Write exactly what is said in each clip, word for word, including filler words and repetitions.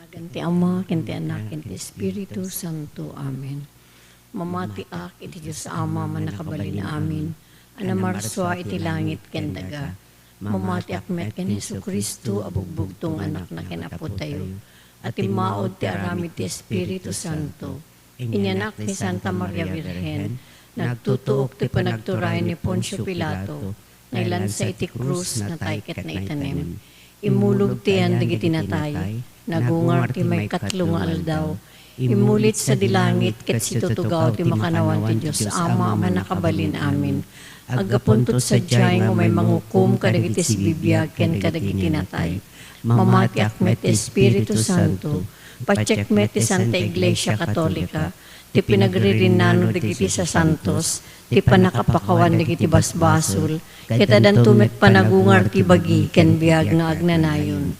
Nagan ti Ama, ken ti Anak, ken ti Espiritu Santo. Amen. Mamatiak iti Dios Ama, Mannakabalin-amin, a namarsua iti langit ken daga. Mamatiak met ken Jesu-Cristo a bugbugtong Anakna ken Apotayo, a timmaud ti aramid ti Espiritu Santo. Inyanak ni Santa Maria Birhen, nagtutuok ti panagturay ni Poncio Pilato, nailansa iti krus, natay ket naitanem. Immulog ti yan dagiti natay, nagungar ti maikatlo nga aldaw. Immulit sadi langit ket situtugaw ti makannawan ti Dios Ama a Mannakabalin-amin. Aggapunto sadiay nga umay mangukom kadagiti sibibiag ken kadagiti natay. Mamatiak met ti Espiritu Santo, patiek met ti Santa Iglesia Katolika, ti pinagririnano dagiti sasantos, ti pannakapakawan dagiti basbasol, ket adanto met panagungar ti bagi ken biag nga agnanayon.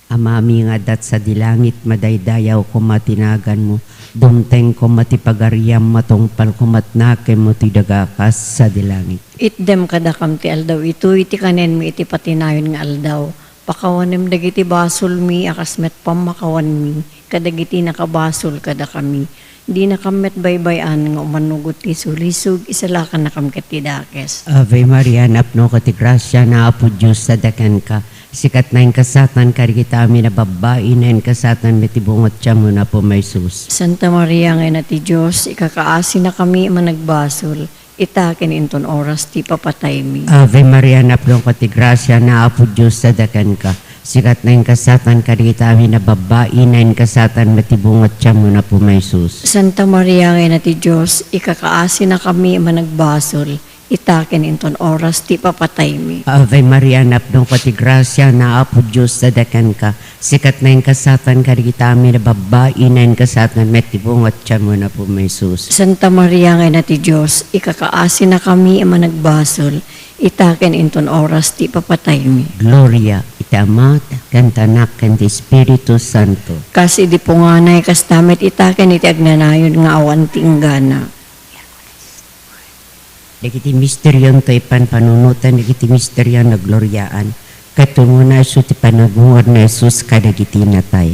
Amami nga adda sadi langit, madaydayaw koma ti naganmo, dumteng koma ti pagariam, matungpal koma ti nakemmo ti daga kas sadi langit. Itdem kadakam ti aldaw itoy ti kanenmi iti patinayon nga aldaw. Pakawanem dagiti basolmi a kas met pammakawanmi kadagiti nakabasol kadakami. Dinakam met baybay-an nga umanugot ti sulisog, isalakannakam ket ti dakes. Ave Maria, napnoka ti grasia, ni Apo Dios sadakanka. Sika ti nainkasatanka dagiti amin a babbai, nainkasatanka met ti bunga ti tiammo, ni Apo Jesus. Santa Maria nga Ina ti Dios, ikakaasinakami a managbasol, ita ken inton oras ti ipapataymi. Ave Maria, napnoka ti grasia, ni Apo Dios sadakanka. Sika ti nainkasatanka dagiti amin a babbai, nainkasatanka met ti bunga ti tiammo, ni Apo Jesus. Santa Maria nga Ina ti Dios, ikakaasinakami a managbasol, ita ken inton oras ti ipapataymi. Ave Maria, napnoka ti grasia, ni Apo Dios sadakanka. Sika ti nainkasatanka dagiti amin a babbai, nainkasatanka met ti bunga ti tiammo, ni Apo Jesus. Santa Maria nga Ina ti Dios, ikakaasinakami a managbasol, ita ken inton oras ti ipapataymi. Gloria iti Ama, ken ti Anak, ken ti Espiritu Santo. Kas idi punganay, kasta met ita ken iti agnanayon nga awan ti inggana. Dagiti misterionto, ipan panunoten dagiti misterio a nagloriaan. Ket umuna isu ti panagungar ni Jesus kadagiti natay.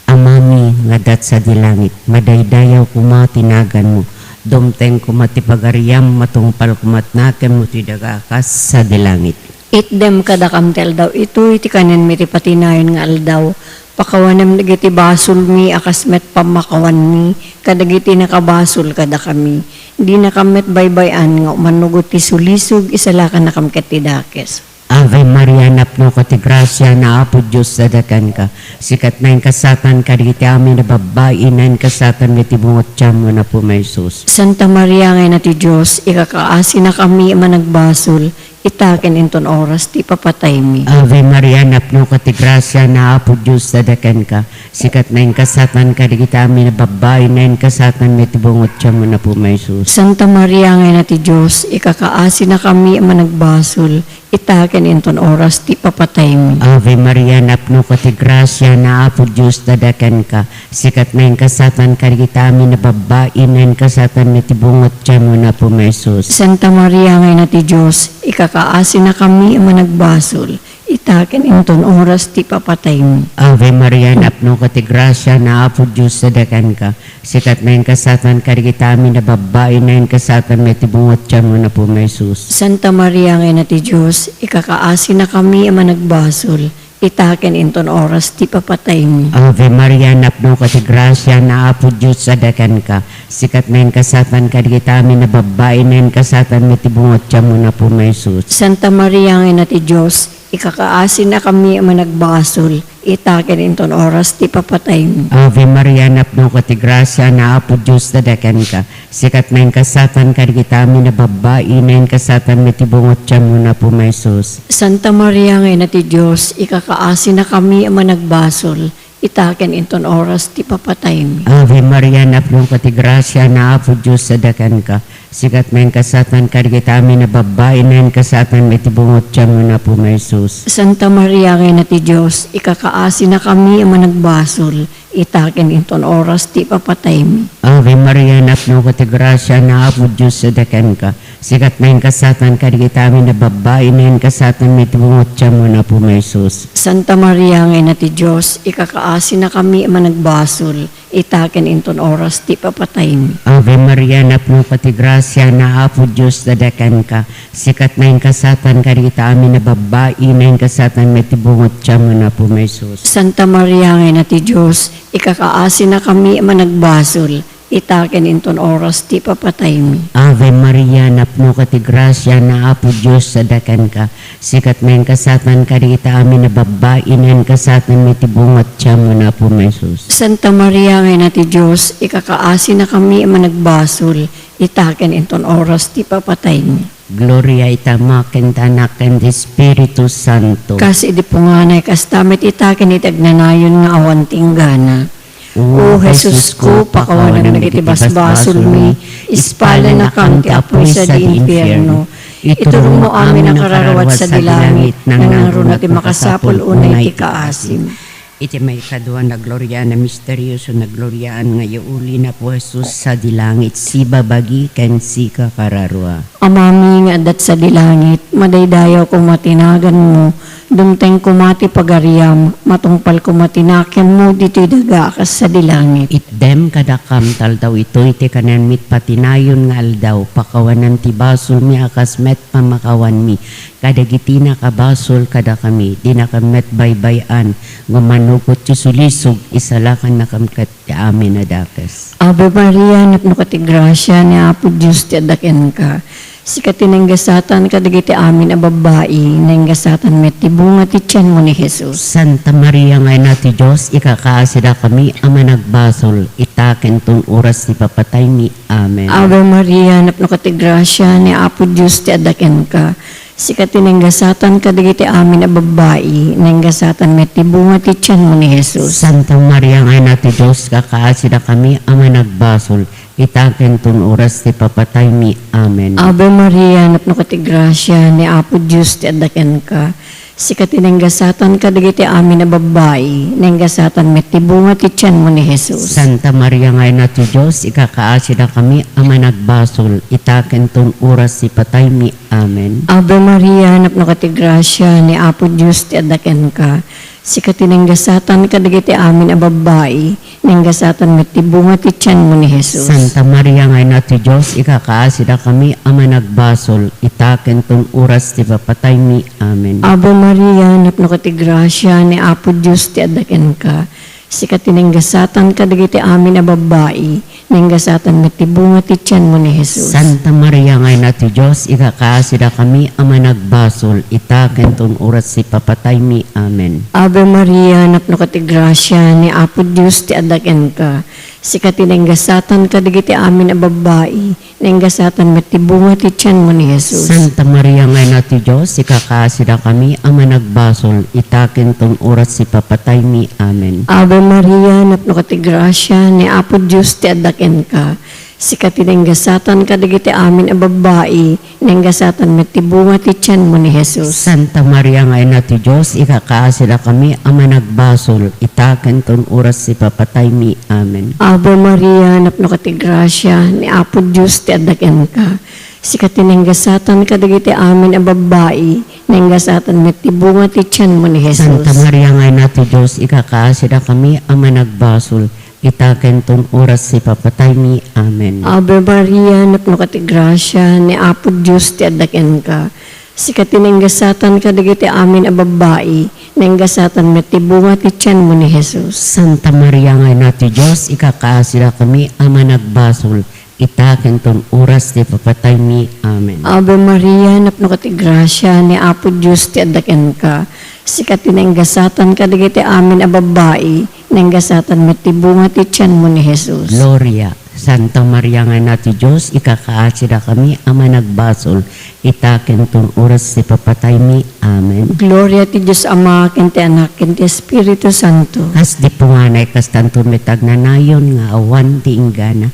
Amami nga adda sadi langit, madaydayaw koma ti naganmo, dumteng koma ti pagariam, matungpal koma ti nakemmo ti daga kas sadi langit. Itdem kadakam ti aldaw itoy ti kanenmi ti patinayon nga aldaw. Pakawanem dagiti basolmi a kas met pammakawanmi kadagiti nakabasol kadakami. Dinakam met baybay-an nga umanugot ti sulisog, isalakannakam ket ti dakes. Ave Maria, napnoka ti grasia, ni Apo Dios sadakanka. Sika ti nainkasatanka dagiti amin a babbai, nainkasatanka met ti bunga ti tiammo, ni Apo Jesus. Santa Maria nga Ina ti Dios, ikakaasinakami a managbasol, ita ken inton oras ti ipapataymi. Ave Maria, napnoka ti grasia, ni Apo Dios sadakanka. Sika ti nainkasatanka dagiti amin a babbai, nainkasatanka met ti bunga ti tiammo, ni Apo Jesus. Santa Maria nga Ina ti Dios, ikakaasinakami a managbasol, ita ken inton oras ti ipapataymi. Ave Maria, napnoka ti grasia, ni Apo Dios sadakanka. Sika ti nainkasatanka dagiti amin a babbai, nainkasatanka met ti bunga ti tiammo, ni Apo Jesus. Santa Maria nga Ina ti Dios, ikakaasinakami a managbasol, ita ken inton oras ti ipapataymi. Ave Maria, napnoka ti grasia, ni Apo Dios sadakanka. Sika ti nainkasatanka dagiti amin a babbai, nainkasatanka met ti bunga ti tiammo, ni Apo Jesus. Santa Maria nga Ina ti Dios, ikakaasinakami a managbasol, ita ken inton oras ti ipapataymi. Ave Maria, napnoka ti grasia, ni Apo Dios sadakanka. Sika ti nainkasatanka dagiti amin a babbai, nainkasatanka met ti bunga ti tiammo, ni Apo Jesus. Santa Maria nga Ina ti Dios, ikakaasinakami a managbasol, ita ken inton oras ti ipapataymi. Ave Maria, napnoka ti grasia, ni Apo Dios sadakanka. Sika ti nainkasatanka dagiti amin a babbai, nainkasatanka met ti bunga ti tiammo, ni Apo Jesus. Santa Maria nga Ina ti Dios, ikakaasinakami a managbasol, ita ken inton oras ti ipapataymi. Ave Maria, napnoka ti grasia, ni Apo Dios sadakanka. Sika ti nainkasatanka dagiti amin a babbai, nainkasatanka met ti bunga ti tiammo, ni Apo Jesus. Santa Maria nga Ina ti Dios, ikakaasinakami a managbasol, ita ken inton oras ti ipapataymi. Ave Maria, napnoka ti grasia, ni Apo Dios sadakanka. Sika ti naingasatan kadagiti amin a babbai, naingasatan met ti bunga ti tianmo, Apo Jesus. Santa Maria nga Ina ti Dios, ikakaasinakami a managbasol, ita ken inton oras ti ipapataymi. Ave Maria, napnoka ti grasia, ni Apo Dios adda kenka. Sika ti naingasatan kadagiti amin a babbai, naingasatan met ti bunga ti tianmo, Apo Jesus. Santa Maria nga Ina ti Dios, ikakaasinakami a managbasol, ita ken inton oras ti ipapataymi. Ave Maria, napnoka ti grasia, ni Apo Dios adda kenka. Sika ti naingasatan kadagiti amin a babbai, naingasatan met ti bunga ti tianmo, Apo Jesus. Santa Maria nga Ina ti Dios, ikakaasinakami a managbasol, ita ken inton oras ti ipapataymi. Gloria iti Ama, ken ti Anak, ken ti Espiritu Santo. Kas idi punganay, kasta met ita ken iti agnanayon nga awan ti inggana. O Jesusko, pakawanam dagiti basbasolmi, ispalanakam ti apuy sadi infierno. Iturongmo amin a kararua sadi langit, nangnangruna ti makasapul unay ti kaasim. Iti maikadua, nagloriaan a misterioso, nagloriaan nga yauli ni Apo Jesus sadi langit, sibabagi ken sika kararua. Amami nga adda sadi langit, madaydayaw koma ti naganmo, dumteng koma ti pagariam, matungpal koma ti nakemmo ditoy daga a kas sadi langit. Itdem kadakam ti aldaw itoy ti kanianmi ti patinayon nga aldaw, pakawanam ti basolmi a kas met pamakawanmi kadagiti nakabasol kadakami, dinakam met baybay-an, ngem manugot ti sulisog, isalakannakam ket ti amin a dakes. Ave Maria, napnoka ti grasia, ni Apo Dios ti adda kenka. Sika ti naingasatan kadagiti amin a babbai, naingasatan met ti bunga ti tianmo ni Jesus. Santa Maria nga Ina ti Dios, ikakaasidakami a managbasol, ita ken ton oras ti papataymi. Amen. Ave Maria, napnoka ti grasia, ni Apo Dios ti adda kenka. Sika ti naingasatan kadagiti amin a babbai, naingasatan met ti bunga ti tianmo ni Jesus. Santa Maria nga Ina ti Dios, ikakaasidakami a managbasol, ita ken ton oras ti papataymi. Amen. Ave Maria, napnoka ti grasia, ni Apo Dios ti adda kenka. Sika ti naingasatan kadagiti amin a babbai, naingasatan met ti bunga ti tianmo ni Jesus. Santa Maria nga Ina ti Dios, ikakaasidakami a managbasol, ita ken ton oras ti pataymi. Amen. Ave Maria, napnoka ti grasia, ni Apo Dios ti adda kenka. Sika ti naingasatan kadagiti amin a babbai, naingasatan met ti bunga ti tianmo ni Jesus. Santa Maria nga Ina ti Dios, ikakaasidakami a managbasol, ita ken ton oras ti papataymi. Amen. Ave Maria, napnoka ti grasia, ni Apo Dios ti adda kenka. Sika ti naingasatan kadagiti amin a babbai, naingasatan met ti bunga ti tianmo ni Jesus. Santa Maria nga Ina ti Dios, ikakaasidakami a managbasol, ita ken ton oras ti papataymi. Amen. Ave Maria, napnoka ti grasia, ni Apo Dios ti adda kenka. Sika ti naingasatan kadagiti amin a babbai, naingasatan met ti bunga ti tianmo ni Jesus. Santa Maria nga Ina ti Dios, ikakaasidakami a managbasol, ita ken ton oras ti papataymi. Amen. Ave Maria, napnoka ti grasia, ni Apo Dios ti adda kenka. Sika ti naingasatan kadagiti amin a babbai, naingasatan met ti bunga ti tianmo ni Jesus. Santa Maria nga Ina ti Dios, ikakaasidakami a managbasol, ita ken ton oras ti papataymi. Amen. Ave Maria, napnoka ti grasia, ni Apo Dios ti adda kenka. Sika ti naingasatan kadagiti amin a babbai, naingasatan met ti bunga ti tianmo ni Jesus. Santa Maria nga Ina ti Dios, ikakaasidakami a managbasol, ita ken ton oras ti papataymi. Amen. Ave Maria, napnoka ti grasia, ni Apo Dios ti adda kenka. Sika ti naingasatan kadagiti amin a babbai, naingasatan met ti bunga ti tianmo ni Jesus. Santa Maria nga Ina ti Dios, ikakaasidakami a managbasol, ita ken ton oras ti papataymi. Amen. Ave Maria, napnoka ti grasia, ni Apo Dios ti adda kenka. Sika ti naingasatan kadagiti amin a babbai, naingasatan met ti bunga ti tianmo ni Jesus. Gloria. Santa Maria nga Ina ti Dios, ikakaasidakami a managbasol, ita ken ton oras ti papataymi. Amen. Gloria ti Dios Ama, ken ti Anak, ken ti Espiritu Santo. Kas di punganay, kastanto met agnanayon nga awan ti inggana.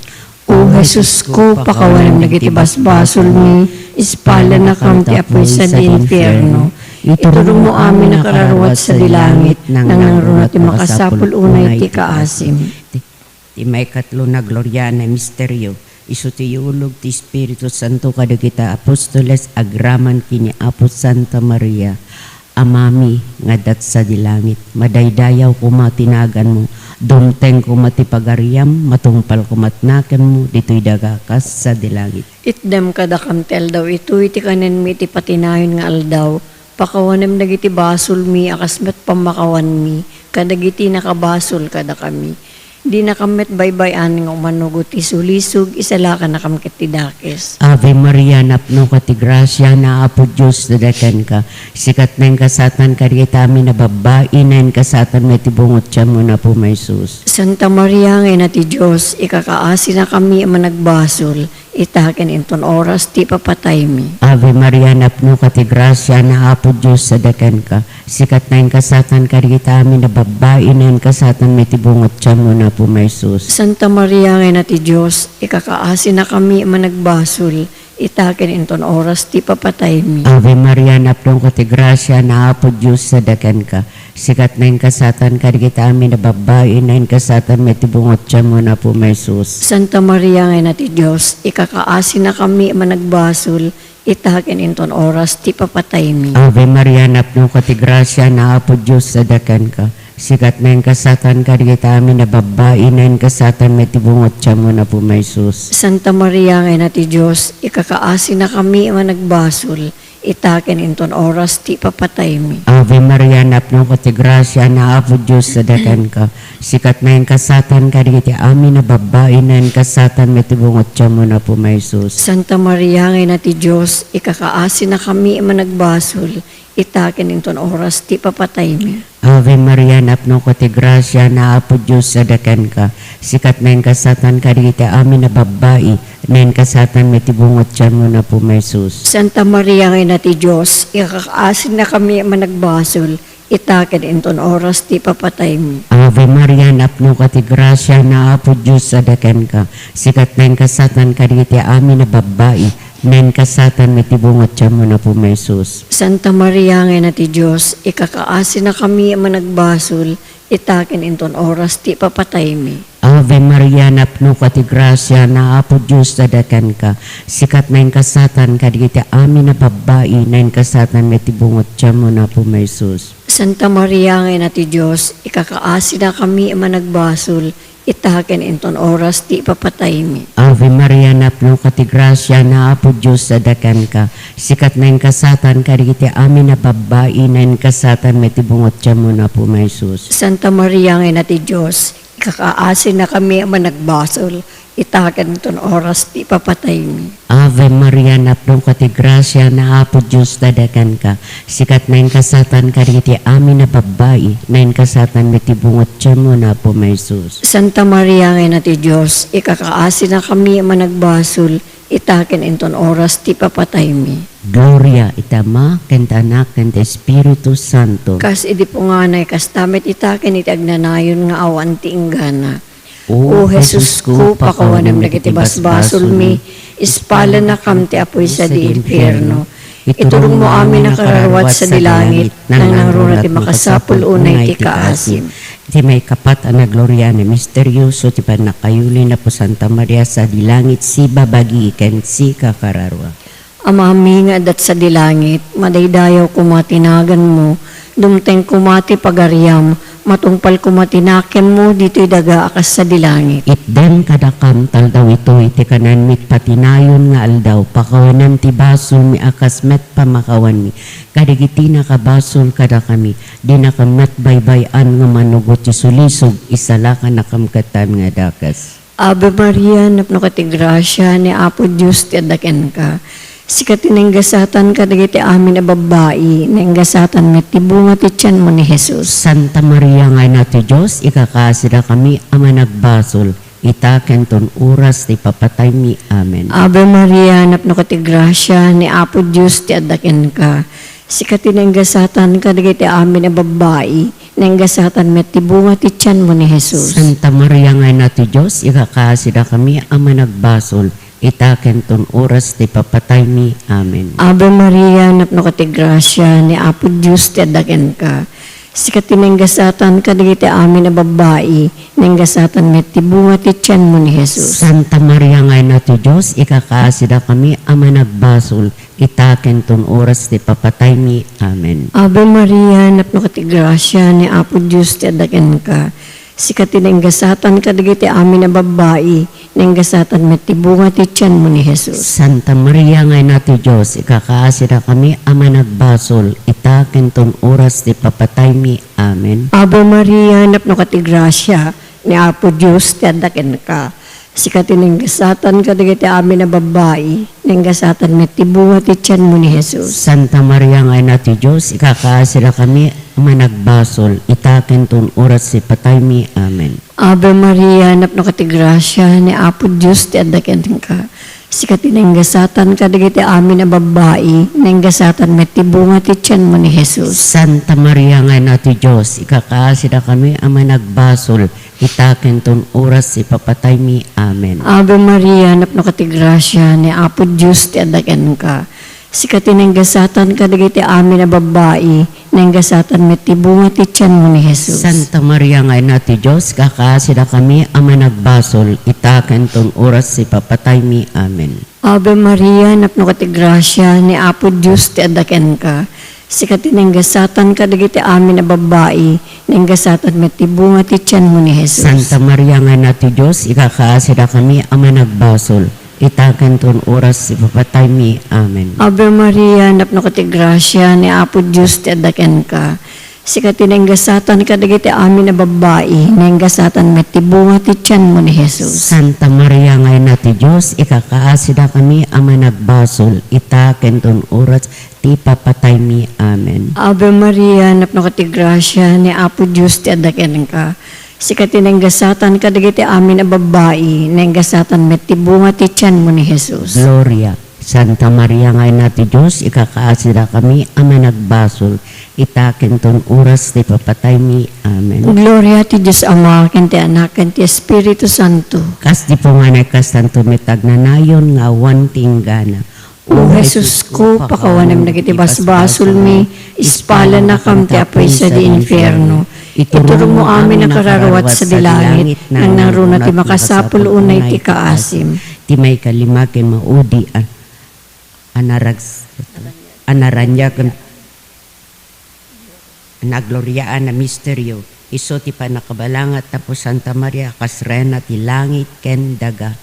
O Jesusko, pakawanam dagiti basbasolmi, ispalanakam ti apuy sadi infierno. Iturongmo amin a kararuat sadi langit, nangnangruna ti makasapul unay ti kaasim. Ti maikatlo, nagloriaan a misterio, Isu ti yulog ti Espiritu Santo kadagiti apostoles agraman ken ni Apo Santa Maria, Amami nga adda sadi langit. Madaydayaw koma ti naganmo. Dumteng koma ti pagariam, matungpal koma ti nakemmo, ditoy daga kas sadi langit. Itdem kadakam ti aldaw itoy ti kanenmi iti patinayon nga aldaw. Pakawanem dagiti basolmi a kas met pammakawanmi kadagiti nakabasol kadakami. Dinakam met baybay-an nga umano ti sulisog, isalakanakam ket ti dakes. Ave Maria, napnoka ti grasia, ni Apo Dios adda kenka. Sika ti naingasatan kadagiti amin a babbai, naingasatan met ti bungot tianmo, ni Apo mi Jesus. Santa Maria nga Ina ti Dios, ikakaasinakami a managbasol, ita ken inton oras ti ipapataymi. Ave Maria, napnoka ti grasia, ni Apo Dios adda kenka. Sika ti naingasatan kadagiti amin a babbai, naingasatan met ti bungot tianmo, ni Apo mi Jesus. Santa Maria nga Ina ti Dios, ikakaasinakami a managbasol, ita ken inton oras ti ipapataymi. Ave Maria, napnoka ti grasia, ni Apo Dios adda kenka. Sika ti naingasatan kadagiti amin a babbai, naingasatan met ti bungot tianmo, ni Apo mi Jesus. Santa Maria nga Ina ti Dios, ikakaasinakami a managbasol, ita ken inton oras ti ipapataymi. Ave Maria, napnoka ti grasia, ni Apo Dios adda kenka. Sika ti naingasatan kadagiti amin a babbai, naingasatan met ti bungot tianmo, ni Apo mi Jesus. Santa Maria nga Ina ti Dios, ikakaasinakami a managbasol, ita ken inton oras ti ipapataymi. Ave Maria, napnoka ti grasia, ni Apo Dios adda kenka. Sika ti naingasatan kadagiti amin a babbai, naingasatan met ti bungot tianmo, ni Apo mi Jesus. Santa Maria nga Ina ti Dios, ikakaasinakami a managbasol, ita ken inton oras ti ipapataymi. Ave Maria, napnoka ti grasia, ni Apo Dios adda kenka. Sika ti naingasatan kadagiti amin a babbai, naingasatan met ti bungot tianmo, ni Apo mi Jesus. Santa Maria nga Ina ti Dios, ikakaasinakami a managbasol, ita ken inton oras ti ipapataymi. Ave Maria, napnoka ti grasia, ni Apo Dios adda kenka. Sika ti naingasatan kadagiti amin a babbai, naingasatan met ti bungot tianmo, ni Apo mi Jesus. Santa Maria nga Ina ti Dios, ikakaasinakami a managbasol, ita ken inton oras ti ipapataymi. Ave Maria, napnoka ti grasia, ni Apo Dios adda kenka. Sika ti naingasatan kadagiti amin a babbai, naingasatan met ti bungot tianmo, ni Apo mi Jesus. Santa Maria nga Ina ti Dios, ikakaasinakami a managbasol, ita ken inton oras ti ipapataymi. Ave Maria, napnoka ti grasia, ni Apo Dios adda kenka. Sika ti naingasatan kadagiti amin a babbai, naingasatan met ti bungot tianmo, ni Apo mi Jesus. Santa Maria nga Ina ti Dios, ikakaasinakami a managbasol, ita ken inton oras ti ipapataymi. Ave Maria, napnoka ti grasia, ni Apo Dios adda kenka. Sika ti naingasatan kadagiti amin a babbai, naingasatan met ti bungot tianmo, ni Apo mi Jesus. Santa Maria nga Ina ti Dios, ikakaasinakami a managbasol, ita ken inton oras ti ipapataymi. Gloria iti Ama, ken ti Anak, ken ti Espiritu Santo. Kas idi punganay, kasta met ita ken iti agnanayon nga awan ti inggana. O Jesusko, pakawanem dagiti basbasolmi, ispalanakam ti apuy sadi infierno. Iturongmo amin a kararuat sadi langit, nangnangruna ti makasapul unay ti kaasim. Iti maikapat a nagloriaan a misterioso ti pannakayuli ni Apo Santa Maria sadi langit, sibabagi ken sikakararuat. Amami nga adda sadi langit, madaydayaw koma ti naganmo, dumteng koma ti pagariam, matungpal koma ti nakemmo ditoy daga a kas sadi langit. Itdem kadakam ti aldaw itoy ti kanenmi iti patinayon nga aldaw, pakawanem ti basolmi a kas met pammakawanmi kadagiti nakabasol kadakami, dinakam met baybay-an nga manugot ti sulisog, isalakanakam ket ti amin a dakes. Ave Maria, napnoka ti grasia, ni Apo Dios ti adda kenka. Sika ti naingasatan kadagiti amin a babbai, naingasatan met ti bunga ti tianmo ni Jesus. Santa Maria nga Ina ti Dios, ikakaasidakami a managbasol, ita ken ton oras ti ipapataymi. Amen. Ave Maria, napnoka ti grasia, ni Apo Dios ti adda kenka. Sika ti naingasatan kadagiti amin a babbai, naingasatan met ti bunga ti tianmo ni Jesus. Santa Maria nga Ina ti Dios, ikakaasidakami a managbasol, ita ken ton oras ti ipapataymi. Amen. Ave Maria, napnoka ti grasia, ni Apo Dios ti adda kenka. Sika ti nainggasatan kadagiti amin a babbai, nainggasatan met ti bunga ti tianmo ni Jesus. Santa Maria nga Ina ti Dios, ikakaasidakami a managbasol, ita ken ton oras ti papataymi. Amen. Ave Maria, napnoka ti grasia, ni Apo Dios ti adda kenka. Sika ti nainggasatan kadagiti amin a babbai, nainggasatan met ti bunga ti tianmo ni Jesus. Santa Maria nga Ina ti Dios, ikakaasidakami a managbasol, ita ken ton oras ti papataymi. Amen. Ave Maria, napnoka ti grasia, ni Apo Dios ti adda kenka. Sika ti nainggasatan kadagiti amin a babbai, nainggasatan met ti bunga ti tianmo ni Jesus. Santa Maria nga Ina ti Dios, ikakaasidakami a managbasol, ita ken ton oras ti pataymi. Amen. Ave Maria, napnoka ti grasia, ni Apo Dios ti adda kenka. Sika ti nainggasatan kadagiti amin a babbai, nainggasatan met ti bunga ti tianmo ni Jesus. Santa Maria nga Ina ti Dios, ikakaasidakami a managbasol, ita ken ton oras ti papataymi. Amen. Ave Maria, napnoka ti grasia, ni Apo Dios ti adda kenka. Sika ti nainggasatan kadagiti amin a babbai, nainggasatan met ti bunga ti tianmo ni Jesus. Santa Maria nga Ina ti Dios, ikakaasidakami a managbasol, ita ken ton oras ti papataymi. Amen. Ave Maria, napnoka ti grasia, ni Apo Dios ti adda kenka. Sika ti nainggasatan kadagiti amin a babbai, nainggasatan met ti bunga ti tianmo ni Jesus. Santa Maria nga Ina ti Dios, ikakaasidakami a managbasol, ita ken ton oras ti papataymi. Amen. Ave Maria, napnoka ti grasia, ni Apo Dios ti adda kenka. Sika ti nainggasatan kadagiti amin a babbai, nainggasatan met ti bunga ti tianmo ni Jesus. Santa Maria nga Ina ti Dios, ikakaasidakami a managbasol, ita ken ton oras ti papataymi. Amen. Ave Maria, napnoka ti grasia, ni Apo Dios ti adda kenka. Sika ti nainggasatan kadagiti amin a babbai, nainggasatan met ti bunga ti tianmo ni Jesus. Gloria. Santa Maria nga Ina ti Dios, ikakaasidakami a managbasol, ita ken ton oras ti papataymi. Amen. Gloria ti Dios Ama, ken ti Anak, ken ti Espiritu Santo. Kas di punganay, kastanto met agnanayon nga awan ti inggana. O Jesusko, pakawanem dagiti basbasolmi, ispalannakam ti apuy sadi infierno. Iturongmo amin a kararuat sadi langit, nangnangruna ti makasapul unay ti kaasim. Ti maikalima ken maudi a, a narags-, a naraniag ken naggloriaan a misterio, isu ti pannakabalanga tapno Santa Maria a kas Reyna ti langit ken daga.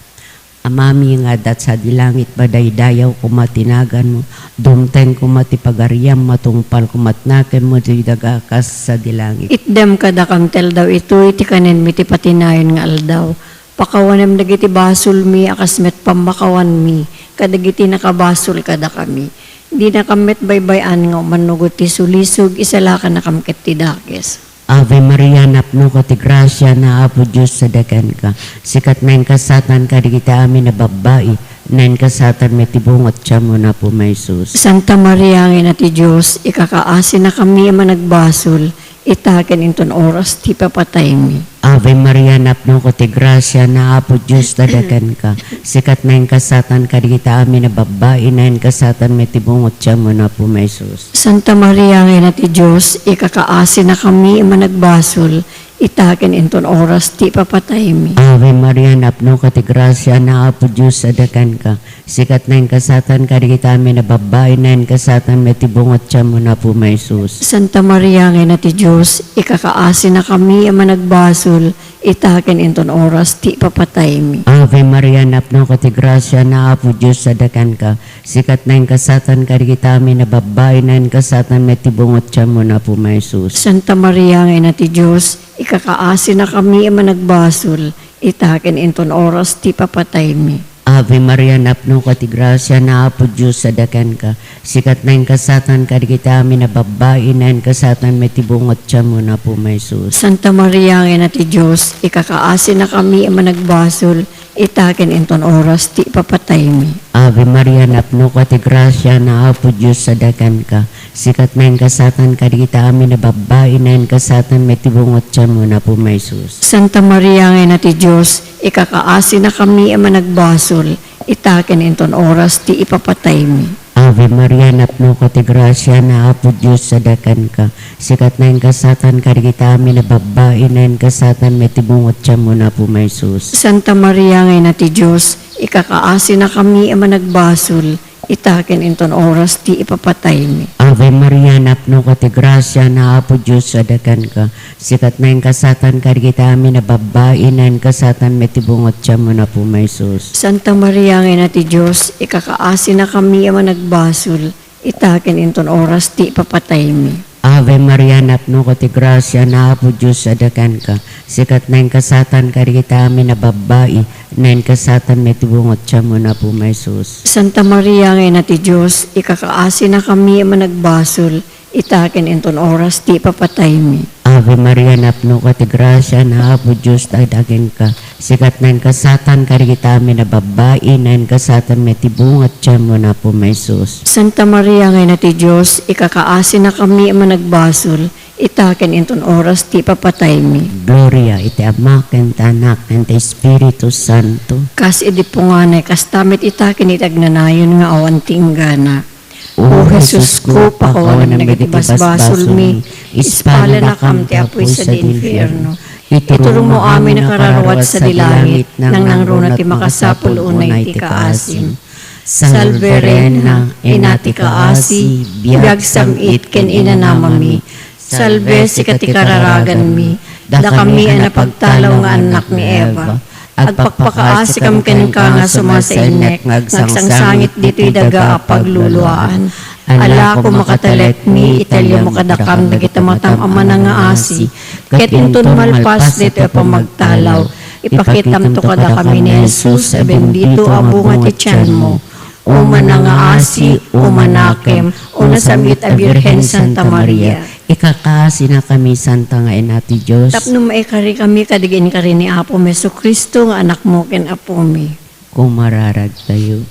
Amami nga adda sadi langit, madaydayaw koma ti naganmo, dumteng koma ti pagariam, matungpal koma ti nakemmo ditoy daga a kas sadi langit. Itdem kadakam ti aldaw itoy ti kanenmi ti patinayon nga aldaw. Pakawanem dagiti basolmi a kas met pammakawanmi kadagiti nakabasol kadakami. Dinakam met baybay-an nga umannugot ti sulisog, isalakannakam ket ti dakes. Ave Maria, napnoka ti grasia, ni Apo Dios sadi kenka. Sika ti nainggasatan kadagiti amin a babbai, nainggasatan met ti bunga ti tianmo, ni Apo Jesus. Santa Maria nga Ina ti Dios, ikakaasinakami a managbasol, ita ken inton oras ti papataymi. Ave Maria, napnoka ti grasia, ni Apo Dios sadi kenka. Sika ti nainggasatan kadagiti amin a babbai, nainggasatan met ti bunga ti tianmo, ni Apo Jesus. Santa Maria nga Ina ti Dios, ikakaasinakami a managbasol, ita ken inton oras ti papataymi. Ave Maria, napnoka ti grasia, ni Apo Dios sadi kenka. Sika ti nainggasatan kadagiti amin a babbai, nainggasatan met ti bunga ti tianmo, ni Apo Jesus. Santa Maria nga Ina ti Dios, ikakaasinakami a managbasol, ita ken inton oras ti papataymi. Ave Maria, napnoka ti grasia, ni Apo Dios sadi kenka. Sika ti nainggasatan kadagiti amin a babbai, nainggasatan met ti bunga ti tianmo, ni Apo Jesus. Santa Maria nga Ina ti Dios, ikakaasinakami a managbasol, ita ken inton oras ti papataymi. Ave Maria, napnoka ti grasia, ni Apo Dios sadi kenka. Sika ti nainggasatan kadagiti amin a babbai, nainggasatan met ti bunga ti tianmo, ni Apo Jesus. Santa Maria nga Ina ti Dios, ikakaasinakami a managbasol, ita ken inton oras ti ipapataymi. Ave Maria, napnoka ti grasia, ni Apo Dios sadi kenka. Sika ti nainggasatan kadagiti amin a babbai, nainggasatan met ti bunga ti tianmo, ni Apo Jesus. Santa Maria nga Ina ti Dios, ikakaasinakami a managbasol, ita ken inton oras ti ipapataymi. Ave Maria, napnoka ti grasia, ni Apo Dios adakenka. Sika ti naingasatan kadagiti amin a babbai, naingasatan met ti bunga ti tiammo, ni Apo Jesus. Santa Maria nga Ina ti Dios, ikakaasinakami a managbasol, ita ken inton oras ti ipapataymi. Ave Maria, napnoka ti grasia, ni Apo Dios adakenka. Sika ti naingasatan kadagiti amin a babbai, naingasatan met ti bunga ti tiammo, ni Apo Jesus. Santa Maria nga Ina ti Dios, ikakaasinakami a managbasol, ita ken inton oras ti ipapataymi. Ave Maria, napnoka ti grasia, ni Apo Dios adakenka. Sika ti naingasatan kadagiti amin a babbai, naingasatan met ti bunga ti tiammo, ni Apo Jesus. Santa Maria nga Ina ti Dios, ikakaasinakami a managbasol, ita ken inton oras ti ipapataymi. Ave Maria, napnoka ti grasia, ni Apo Dios adakenka. Sika ti naingasatan kadagiti amin a babbai, naingasatan met ti bunga ti tiammo, ni Apo Jesus. Santa Maria nga Ina ti Dios, ikakaasinakami a managbasol, ita ken inton oras ti ipapataymi. Gloria iti Ama, ken ti Anak, ken ti Espiritu Santo. Kas idi punganay, kasta met ita ken iti agnanayon nga awan ti inggana. O Jesusko, pakawanam dagiti basbasolmi, ispalanakam ti apuy sadi infierno. Iturongmo amin a kararuat sadi langit, nangnangruna ti makasapul unay ti kaasim. Salve Reina, Ina ti kaasi, biag sam-it ken inanamami. Salve, sika ti kararaganmi, dakami a napagtalaw nga annak ni Eva. Agpakpakaasikam kenka nga sumasainnek nga agsangsangit ditoy daga a pagluluaan. Alako makatalekmi, italiammo kadakam dagiti matam a manangaasi, ket inton malpas ditoy a pamagtalaw, ipakitamto kadakami ni Jesus a bendito a bunga ti tianmo. O manangaasi, o manakem, o nasam-it a Birhen Santa Maria. Ikakaasinakami, Santa nga Ina ti Dios. Tapno maikarikami kadagiti inkari ni Apo Jesu-Cristo nga Anakmo ken Apomi. Kumararagtayo.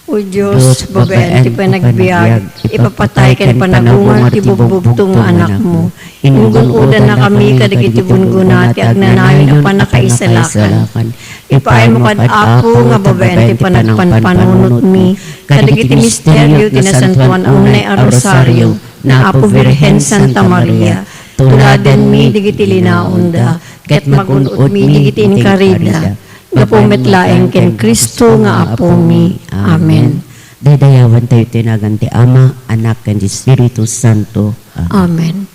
O Dios, babaen ti panagbiag, ipapatay ken panagungar ti bugbugtong nga Anakmo. Ingun-odannakami kadagiti gunggona ti agnanayon a pannakaisalakan. Ipaaymo kad Apo nga babaen ti panagpanpanunotmi kadagiti misterio ti nasantoan a unay a rosario ni Apo Birhen Santa Maria. Tuladanmi dagiti linaonda ket magun-odmi dagiti inkarida. Gapu met laeng ken Cristo nga Apomi. Amen. Daydayawantayo ti nagan ti Ama, Anak, ken ti Espiritu Santo. Amen. Amen.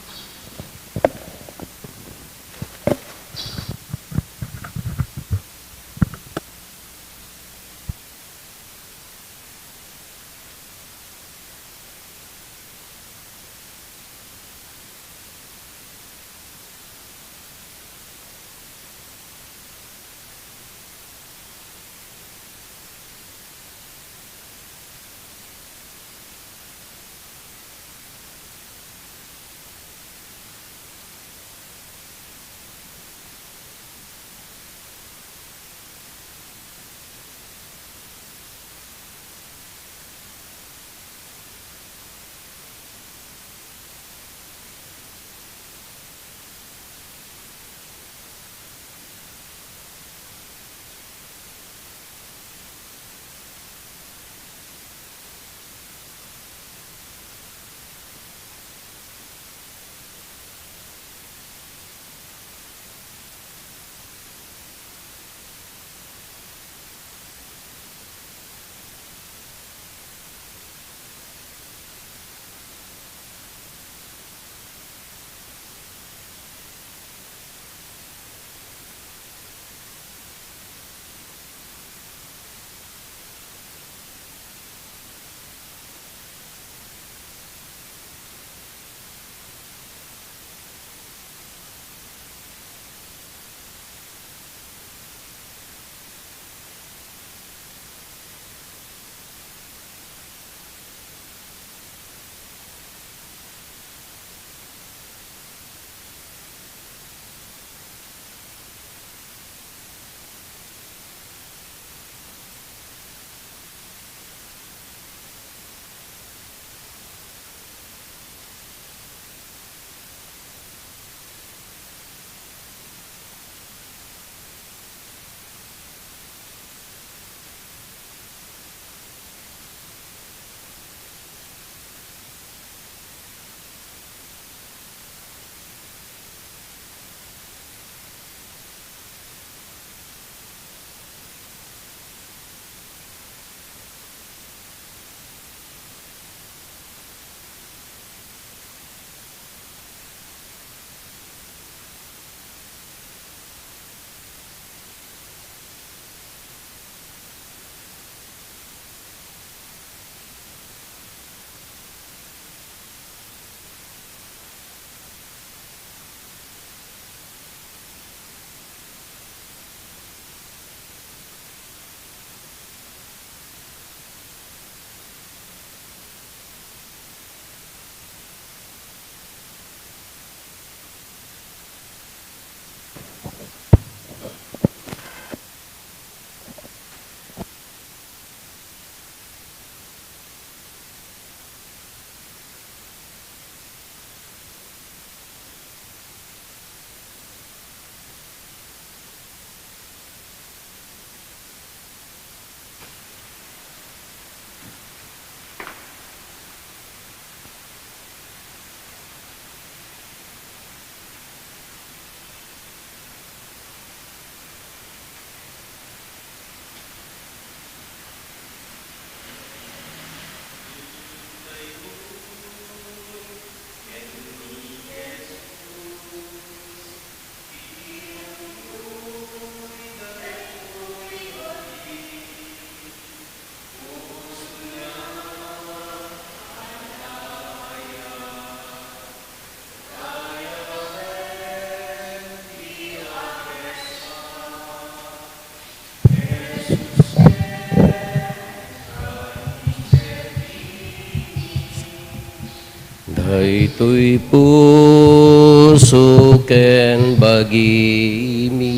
Daytoy puso ken bagimi,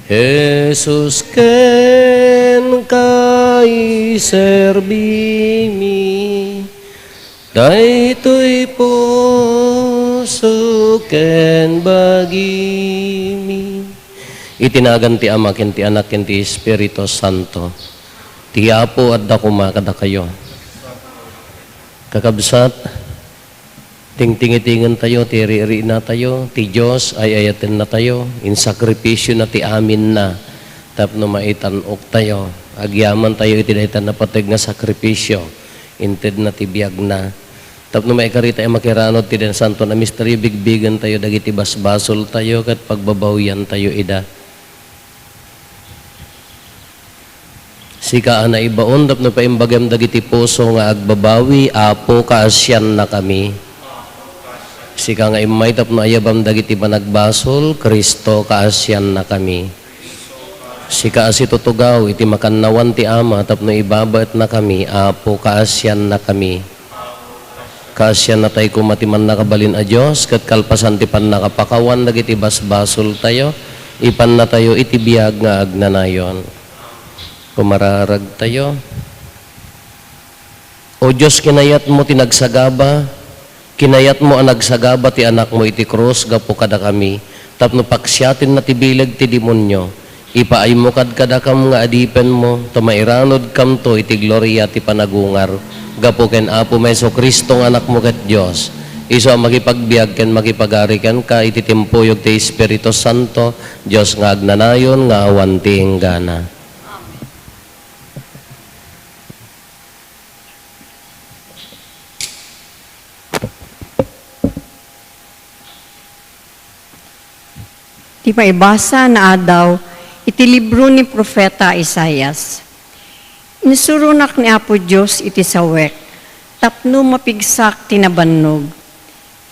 Jesus, kenka iserbimi. Daytoy puso ken bagimi. Iti nagan ti Ama, ken ti Anak, ken ti Espiritu Santo. Ti Apo adda koma kadakayo. Kakabsat, tingtingitingentayo ti iri-irinatayo, ti Dios ay-ayatennatayo, insakripisiona ti aminna tapno maitan-oktayo. Agyamantayo iti dayta napateg nga sakripisio, intedna ti biagna. Tapno maikaritayo a makiranud ti Santo a Misterio, bigbigentayo dagiti basbasoltayo ket pagbabawiantayo ida. Sika a naibaon tapno paimbagem dagiti puso nga agbabawi, Apo, kaasiannakami. Sika nga immay tapno ayabam dagiti panagbasol, Cristo, kaasiannakami. Sika a situtugaw iti makannawan ti Ama tapno ibabaetnakami, Apo, kaasiannakami. Kaasiannatay koma ti Mannakabalin a Dios, ket kalpasan ti pannakapakawan dagiti basbasoltayo, ipannatayo iti biag nga agnanayon. Kumararagtayo. O Dios, kinayatmo ti nagsagaba, kinayatmo a nagsagaba ti Anakmo iti krus gapu kadakami, tapno paksiatenna ti bileg ti demonio. Ipaaymo kadkadakam nga adipenmo, ta mairanudkamto iti gloria ti panagungar, gapu ken Apomi Jesu-Cristo nga Anakmo ket Dios, isu a makipagbiag ken makipagari kenka iti timpuyog ti Espiritu Santo, Dios nga agnanayon nga awan ti inggana. Ti maibasa nga adaw iti libro ni Profeta Isaias. Insuronak ni Apo Dios iti sawek tapno mapigsak ti nabannog.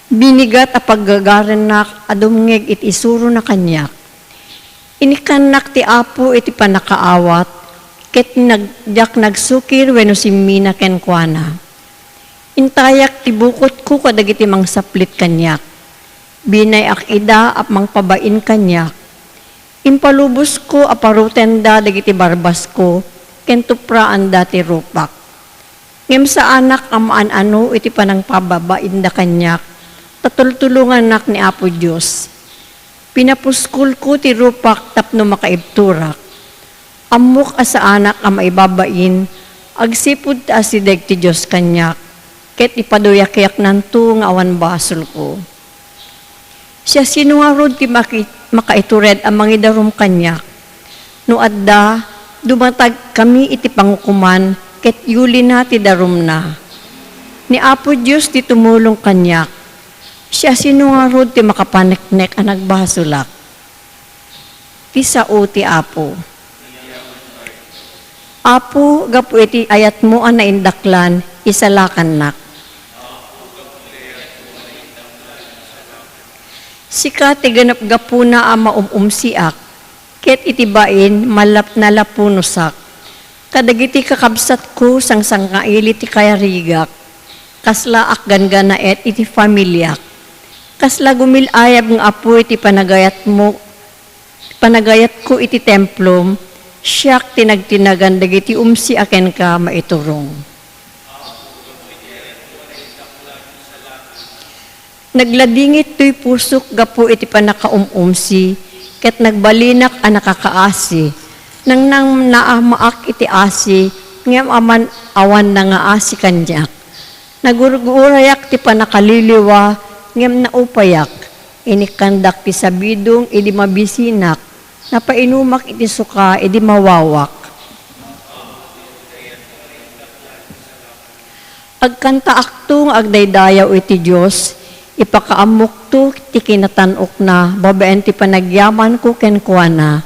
Binigat a paggagarennak a dumngeg iti isurona kaniak. Inikkannak ti Apo iti pannakaawat, ket nag-, diak nagsukir wenno simmina kenkuana. Intayak ti bukotko kadagiti mangsaplit kaniak. Binay-ak ida a mangpabain kaniak. Impalubosko a parutenda dagiti barbasko, ken tupraanda ti rupak. Ngem saanak a maan-ano iti panangpababainda kaniak, ta tultulongannak ni Apo Dios. Pinapuskolko ti rupak tapno makaibturak. Ammok a saanak a maibabain, agsipud ta asideg ti Dios kaniak, ket ipaduyakayaknanto nga awan basolko. Siasino ngarud ti maki-, makaitured a mangidarum kaniak? No adda, dumatagkami iti pangukoman ket yulina ti darumna. Ni Apo Dios ti tumulong kaniak. Siasino ngarud ti makapaneknek a nagbasolak? Ti sao ti Apo. Apo, gapu iti ayatmo a naindaklan, isalakannak. Sika ti gapgapuna a maum-umsiak, ket iti bain malap-, nalapunosak. Kadagiti kakabsatko, sangsangngailit ti kayarigak. Kaslaak ganggannaet iti familiak. Kasla gumil-ayab nga apuy ti panagayatmo, panagayatko iti templom, siak ti nagtinagan dagiti umsi a kenka maiturong. Nagladingit toy pusok gapu iti pannakaum-umsi, ket nagbalinak a nakakaasi. Nangnangnamaak iti asi, ngem aman awan nangaasi kaniak. Nagurgurayak ti pannakaliliwa, ngem naupayak. Inikkandak ti sabidong idi mabisinak, napainumak iti suka idi mawawak. Agkantaakto nga agdaydayaw iti Dios, ipakaammokto ti kinatan-okna babaen ti panagyamanko kenkuana.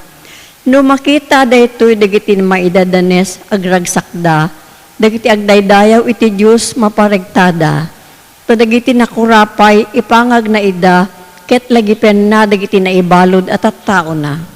No makita daytoy dagiti maidadanes, agragsakda, dagiti agdaydayaw iti Dios, maparegtada. Ta dagiti nakurapay, ipangagna ida, ket lagipenna dagiti naibalud a tattaona.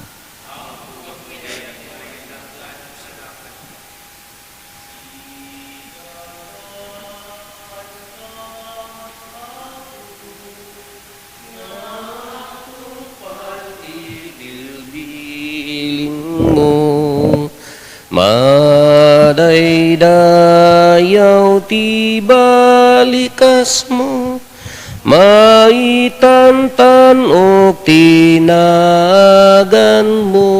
Madaydayaw ti balikasmo, maitantanok ti naganmo,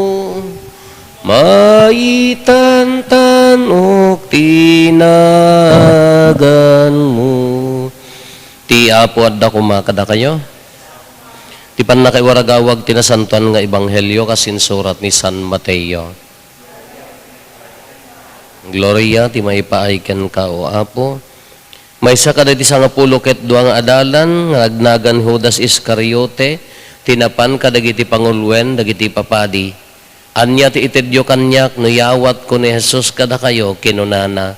maitantanok ti naganmo. Ti Apo adda koma kadakayo. Ti pannakaiwaragawag ti nasantoan nga ebanghelio kas insurat ni San Mateo. Gloria ti maipaay kenka, O Apo. Maysa kadagiti sangapulo ket dua nga adalan nga nagnagan Judas Iscariote, ti napan kadagiti panguluen dagiti papadi. "Ania ti itedyo kaniak no yawatko ni Jesus kadakayo?" kinunana.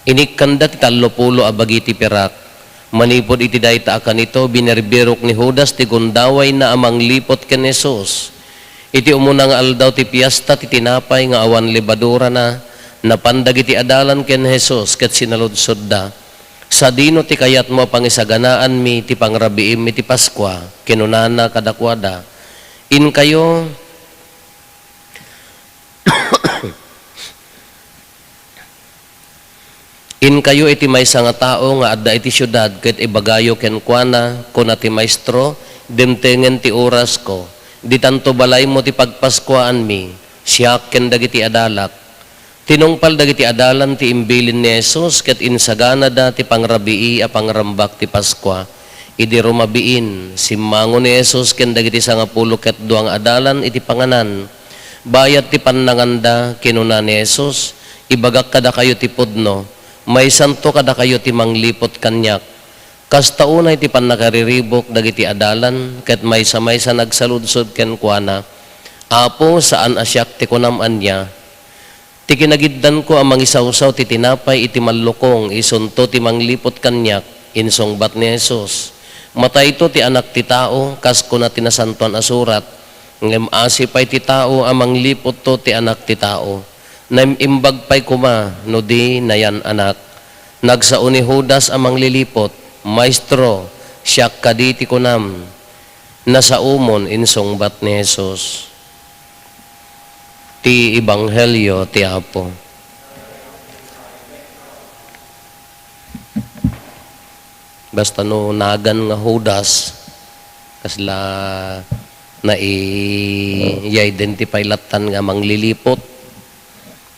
Inikkanda ti tallopulo a bagi ti pirak. Manipud iti dayta a kanito, binirbirok ni Judas ti gundawayna a mangliput ken Jesus. Iti umuna nga aldaw ti piesta ti tinapay nga awan lebadurana, napan dagiti adalan ken Jesus ket sinaludsodda, "Sadino ti kayatmo a pangisaganaanmi ti pangrabiim iti Paskua?" Kinunana kadakuada, "Inkayo, inkayo iti maysa nga tao nga adda iti siudad ket ibagayo kenkuana, kuna ti Maestro, 'Dimtengen ti orasko. Ditanto balaymo ti pagpaskuaanmi, siak ken dagiti adalak.'" Tinungpal dagiti adalan ti imbilin ni Jesus ket insaganada ti pangrabii a pangrambak ti Paskua. Idi rumabiin, simmango ni Jesus ken dagiti sangapulo ket dua nga adalan iti panganan. Bayat ti pannanganda, kinuna ni Jesus, "Ibagak kadakayo ti pudno, maysanto kadakayo ti mangliput kaniak." Kasta unay ti pannakariribuk dagiti adalan, ket maysa-maysa nagsaludsod kenkuana, "Apo, saan a siak ti kunam ania? Ti kinagiddanko a mangisawsaw ti tinapay iti mallukong isunto ti mangliput kaniak," insungbat ni Jesus. "Matayto ti Anak ti Tao, kas kuna ti Nasantoan a Surat, ngem asi pay ti tao a mangliputto ti Anak ti Tao. Naim-imbag pay koma no di nayan-anak." Nagsao ni Judas a mangliliput, "Maestro, siak kadi ti kunam?" "Nasaomon," insungbat ni Jesus. Ti Ebanghelio ti Apo. Basta no nagan nga Judas, kasla nai-, i-identify lattan nga mangliliput.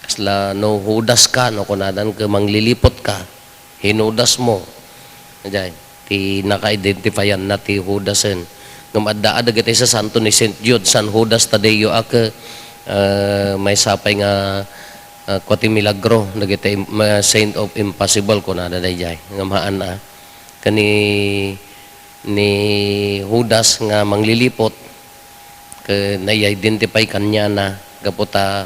Kasla no Judas ka, no kunadan ka mangliliput ka, hinudasmo. Ajay, ti naka-identifyan na ti Judasen. Ngem adda a dagiti sasanto ni Saint Jude, San Judas Tadeo a ke, eh, maysa pay nga, eh, kua ti milagro, dagiti im-, ma-, Saint of Impossible, kunada dayjay. Ngem haan a. Kani ni Judas nga mangliliput, ke nai-identify kaniana, gapu ta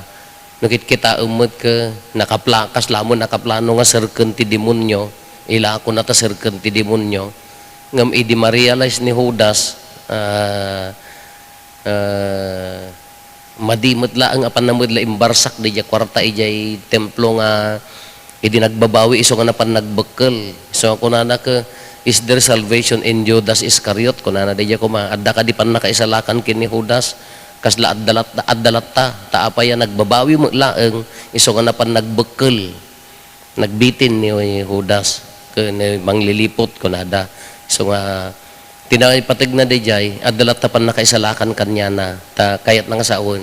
no kitkitaem met ke nakaplakas la mo, nakaplano nga serken ti demonio, ilakona ta serken ti demonio. Ngem idi ma-realize ni Judas, ah, ah, madi met laeng a pannamedla imbarsak didiay kuarta idiay templo nga idi nagbabawi isu nga napan nagbekkel. Isu nga kunana ke, "Is there salvation in Judas Iscariot?" Kunana didiay koma, "Adda kadi pannakaisalakan ken ni Judas?" Kasla adda lat-, adda latta, ta apay a nagbabawi met laeng isu nga napan nagbekkel. Nagbitin ni Judas ken mangliliput, kunada. Isu nga, ti naipategna didiay, adda latta pannakaisalakan kaniana, ta kayatna nga sawen.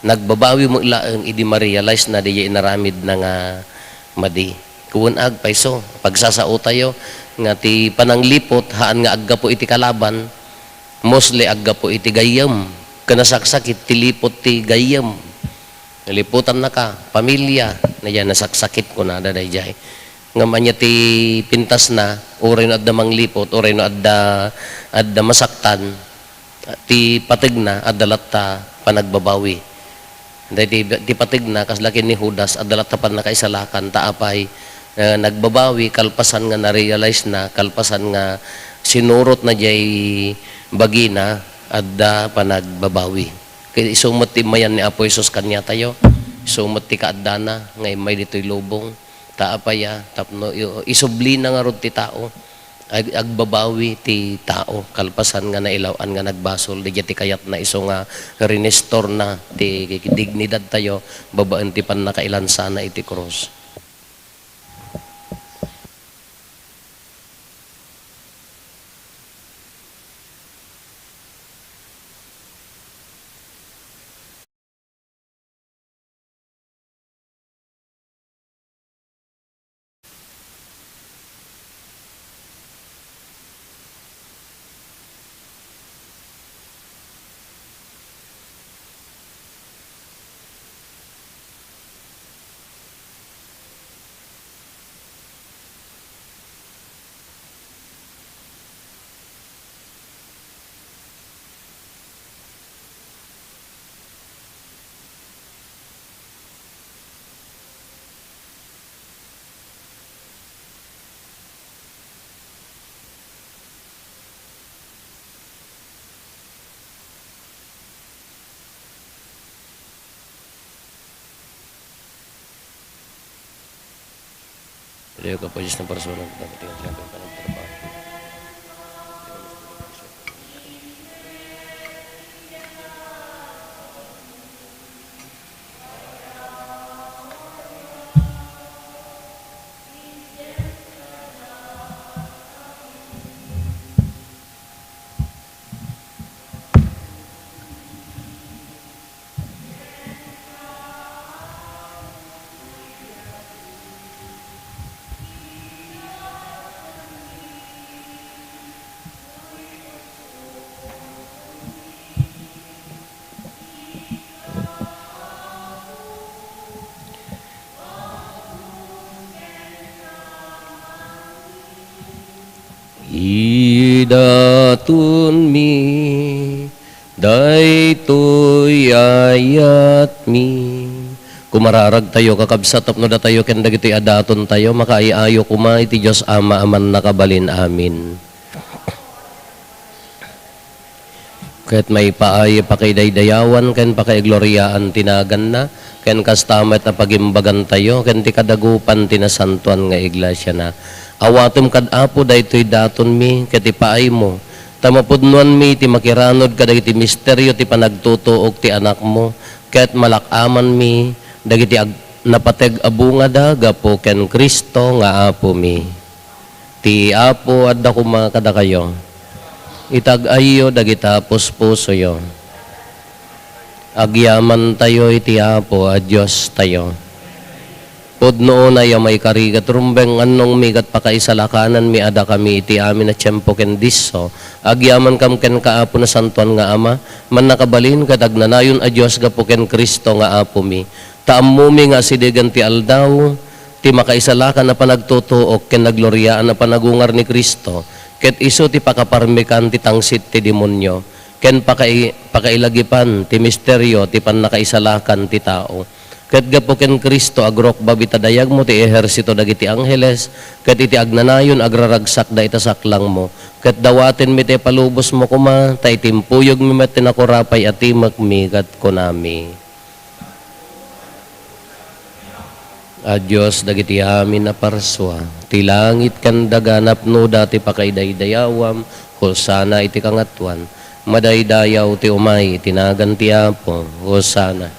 Nagbabawi met laeng idi ma-realize na didiay inaramidna nga madi. Kuen agpayso, pagsasaotayo nga ti panangliput, haan nga aggapu iti kalaban, mostly aggapu iti gayyem. Ken nasaksakit ti liput ti gayyem. Naliputannaka, pamilya, na diay nasaksakit, kunada dayjay. Ngem ania ti pintasna, uray no adda mangliput, uray no adda, adda masaktan, ti pategna, adda latta panagbabawi. Daydi ti pategna, kasla ken ni Judas, adda latta pannakaisalakan, ta apay, eh, nagbabawi, kalpasan nga na-realize na, kalpasan nga sinurot na diay bagina, adda panagbabawi. Ket isu met ti immayan ni Apo Jesus kaniatayo. Isu met ti kaaddana nga immay ditoy lubong. Ta apay a, tapno i-, isublina ngarud ti tao. Ag-, agbabawi ti tao, kalpasan nga nailaw-an nga nagbasol, daydiay ti kayatna isu nga rinestorna ti dignidadtayo babaen ti pannakailansana iti krus. Pwede ka pa, Diyos ng persona, dapat yung siyempre panagtrabaho. Idatonmi daytoy ayatmi. Kumararagtayo, kakabsat, tapno datayo ken dagitoy a datontayo makaay-ayo koma iti Dios Ama a Mannakabalin. Amin. Ket maipaay a pakidaydayawan ken pakaigloriaan ti naganna, ken kasta met a pagimbagantayo ken ti kadagupan ti nasantoan nga iglesiana. Awatem kad Apo daytoy datonmi ket ipaaymo, ta mapudnoanmi ti makiranod kadagiti misterio ti panagtutuok ti Anakmo, ket malak-amanmi dagiti ag-, napateg a bungada gapu ken Cristo nga Apomi. Ti Apo adda koma kadakayo. Itag-ayyo dagita puspusoyo. Agyamantayo iti Apo a Diostayo. Pudno unay a maikari ket rumbeng, annongmi ket pakaisalakananmi a dakami iti amin a tiempo ken disso. Agyamankam kenka, Apo Nasantoan nga Ama, Mannakabalin ket Agnanayon a Dios gapu ken Cristo nga Apomi. Ta ammomi nga asidegen ti aldaw ti makaisalakan a panagtutuok ken nagloriaan a panagungar ni Cristo, ket isu ti pakaparmekan ti tangsit ti demonio, ken pakai-, pakailagipan ti misterio ti pannakaisalakan ti tao. Ket gapu ken Cristo, agrukbab ita dayagmo ti ehersito dagiti angheles, ket iti agnanayon agraragsakda ita saklangmo, ket dawatenmi ti ipalubosmo koma, ta itimpuyogmi met ti nakurapay a timekmi ket kunami. A Dios dagiti amin a parsua, ti langit ken daga napnoda ti pakaidaydayawam, Hosanna iti kangatoan, madaydayaw ti umay iti nagan ti Apo, Hosanna.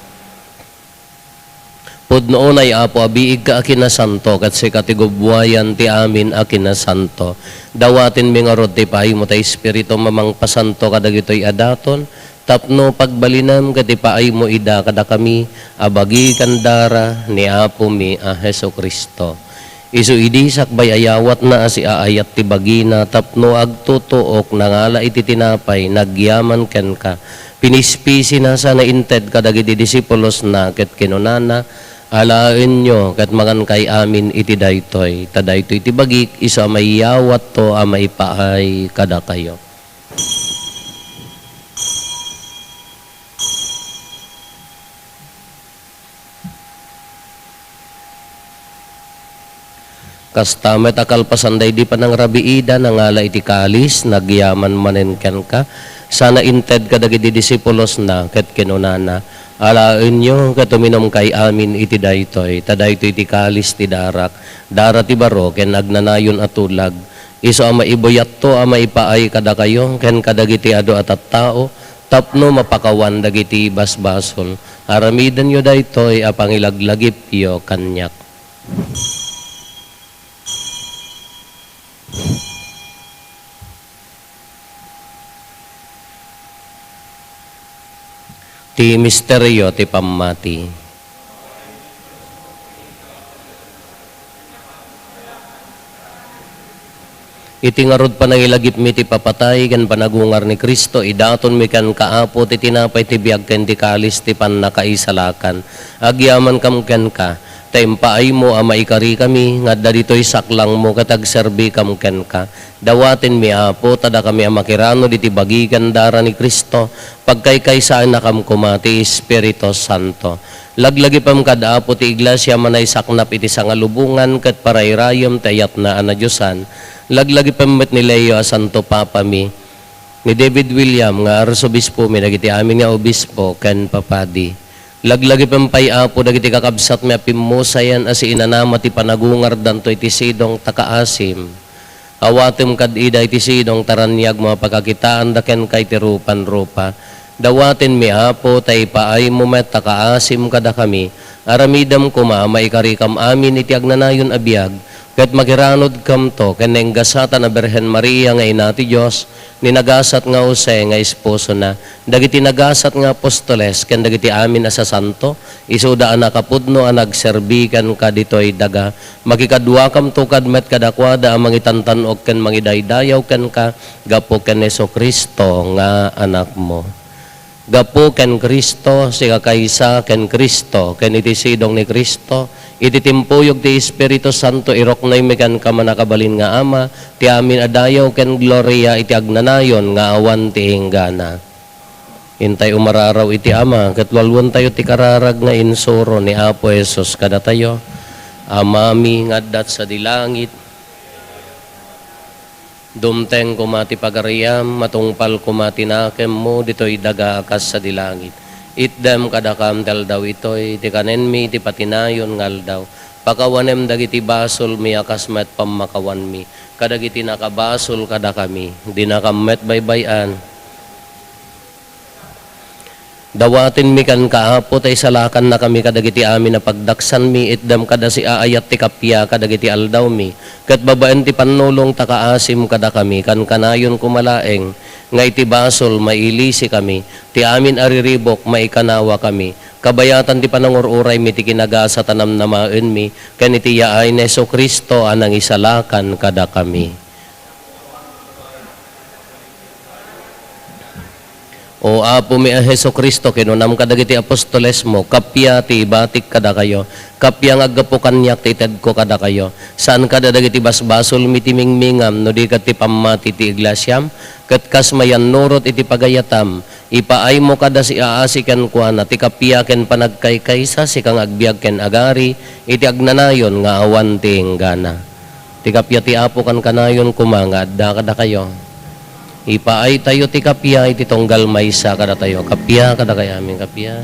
Pudno unay, Apo, a biigka a kinasanto, ket sika ti gubbuayan ti amin a kinasanto. Dawatenmi ngarud ti ipaaymo ti Espiritum a mangpasanto kadagitoy a daton, tapno pagbalinem ket ipaaymo ida kadakami a bagi ken dara ni Apomi a Jesu-Cristo. Isu idi sakbay a yawatna a siaayat ti bagina tapno agtutuok, nangala iti tinapay, nagyaman kenka, pinispisina sana inted kadagiti disipulosna ket kinunana, "Alaenyo ket mangankay amin iti daytoy, ta daytoy ti bagik, isu a maiyawatto a maipaay kadakayo." Kasta met a kalpasan daydi panangrabiida, nangala iti kalis, nagyaman manen kenka, sana inted kadagiti disipulosna, ket kinunana, "Alaenyo ket uminumkay amin iti daytoy, ta daytoy ti kalis ti darak, dara ti baro ken agnanayon a tulag, Isu a maibuyatto a maipaay kadakayo ken kadagiti adu a tattao tapno mapakawan dagiti basbasol. Aramidenyo daytoy a pangilaglagipyo kaniak. Ti misterio ti pammati. Iti ngarud panangilagipmi ti papatay ken panagungar ni Cristo, idatonmi kenka, Apo, ti tinapay ti biag ken ti kalis ti pannakaisalakan. Agyamankam kenka, ta impaaymo a maikarikami nga adda ditoy saklangmo ket agserbikam kenka. Dawatenmi, Apo, ta dakami a makiranod iti bagi ken dara ni Cristo, pagkaykaysaennakam koma ti Espiritu Santo. Laglagipem kad, Apo, ti Iglesia a manaysaknap iti sangalubongan ket parairayem ti ayatna a nadiosan. Laglagipem met ni Leo a Santo Papami, ni David William nga Arsobispomi, dagiti amin nga obispo ken papadi. Laglagipem pay, Apo, dagiti kakabsatmi a pimmusayen a siinanama ti panagungardanto iti sidong ta kaasim. Awatem kad ida iti sidong ta raniag mo a pakakitaanda kenka iti rupanrupa. Dawatenmi, Apo, ta ipaaymo met ta kaasim kadakami. Aramidem koma a maikarikam amin iti agnanayon a biag, ket makiranodkamto ken nainggasatan a Birhen Maria nga Ina ti Dios, ni nagasat nga Jose nga esposona, dagiti nagasat nga apostoles, ken dagiti amin a sasanto, isuda a nakapudno a nagserbi kenka ditoy daga. Makikaduakamto kad met kadakuada a mangitantan-ok ken mangidaydayaw kenka gapu ken Jesu-Cristo nga Anakmo. Gapu ken Cristo, sikakaysa ken Cristo, ken iti sidong ni Cristo, iti timpuyog ti Espiritu Santo, iruknoymi kenka, mannakabalin nga Ama, ti amin a dayaw ken gloria iti agnanayon nga awan ti inggana. Intay umararaw iti Ama, ket walwentayo ti kararag nga insuro ni Apo Jesus kadatayo, Amami nga adda sadi langit, dumteng koma ti pagariam, matungpal koma ti nakemmo ditoy daga a kas sadi langit. Itdem kadakam ti aldaw itoy ti kanenmi iti patinayon nga aldaw. Pakawanem dagiti basolmi a kas met pammakawanmi kadagiti nakabasol kadakami. Dinakam met baybay-an. Dawatenmi kenka, Apo, ta isalakannakami kadagiti amin a pagdaksanmi, itdem kada siaayat ti kappia kadagiti aldawmi, ket babaen ti pannulong ta kaasim kadakami, kankanayon koma laeng nga iti basol mailisikami, ti amin a riribuk maikanawakami, kabayatan ti panangur-uraymi ti kinagasat a namnamaenmi, ken iti yaay ni Jesu-Cristo a nangisalakan kadakami. O Apomi a Jesu-Cristo, kinunam kadagiti apostolesmo, kappia ti ibatik kadakayo, kappia nga aggapu kaniak ti itedko kadakayo. Saan kada dagiti basbasolmi ti mingmingam, no di ket ti pammati ti iglesiam, ket kas mayannurot iti pagayatam, ipaaymo kada siaasi kenkuana ti kappia ken panagkaykaysa, sika nga agbiag ken agari iti agnanayon nga awan ti inggana. Ti kappia ti Apo kankanayon koma nga adda kadakayo. Ipaaytayo ti kappia iti tunggal maysa kadatayo. Kappia kadakayo amin, kappia.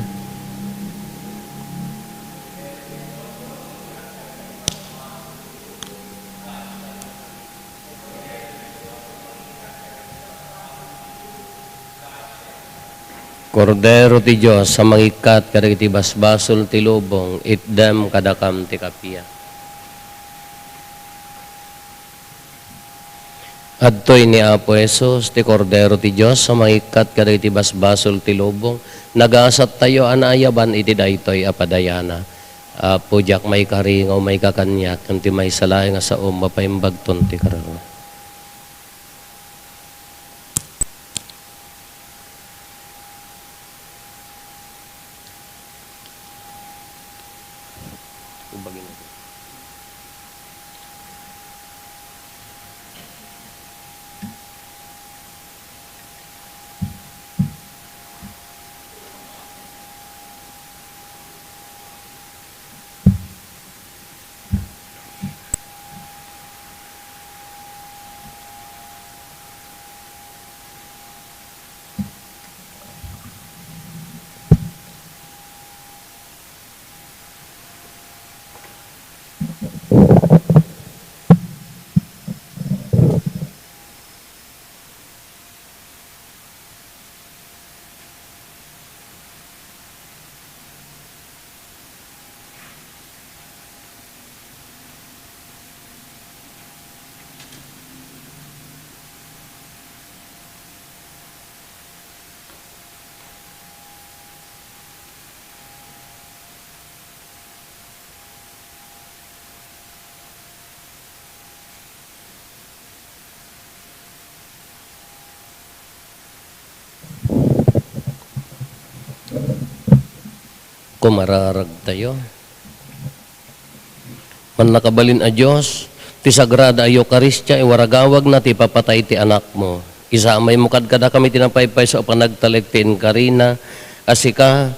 Kordero ti Dios a mangikkat kadagiti basbasol ti lubong, itdem kadakam ti kappia. Adtoy ni Apo Jesus, ti Kordero ti Dios a mangikkat kadagiti basbasol ti lubong. Nagasattayo a naayaban iti daytoy a padayana. Apo, diak maikari nga umayka kaniak, ngem ti maysa laeng a saom, mapaimbagton ti kararua. Kumararagtayo. Mannakabalin a Dios, ti Sagrada a Eukaristia, iwaragawagna ti ipapatay ti Anakmo. Isamaymo kadkadakami ti napaypayso a panagtalek ti inkarina, a sika,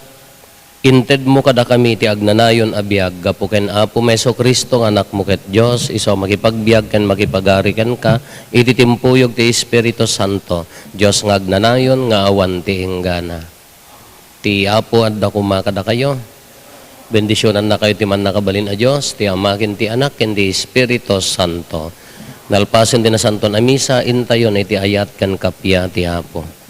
intedmo kadakami ti agnanayon a biag gapu ken Apo Jesu-Cristo nga Anakmo ket Dios, isu a makipagbiag ken makipagari kenka iti timpuyog ti Espiritu Santo, Dios nga agnanayon nga awan ti inggana. Ti Apo adda koma kadakayo. Bendisionannakayo ti Mannakabalin a Dios, ti Ama ken ti Anak ken ti Espiritu Santo. Nalpasen ti Nasanton a Misa, intayon iti ayat ken kappia ti Apo.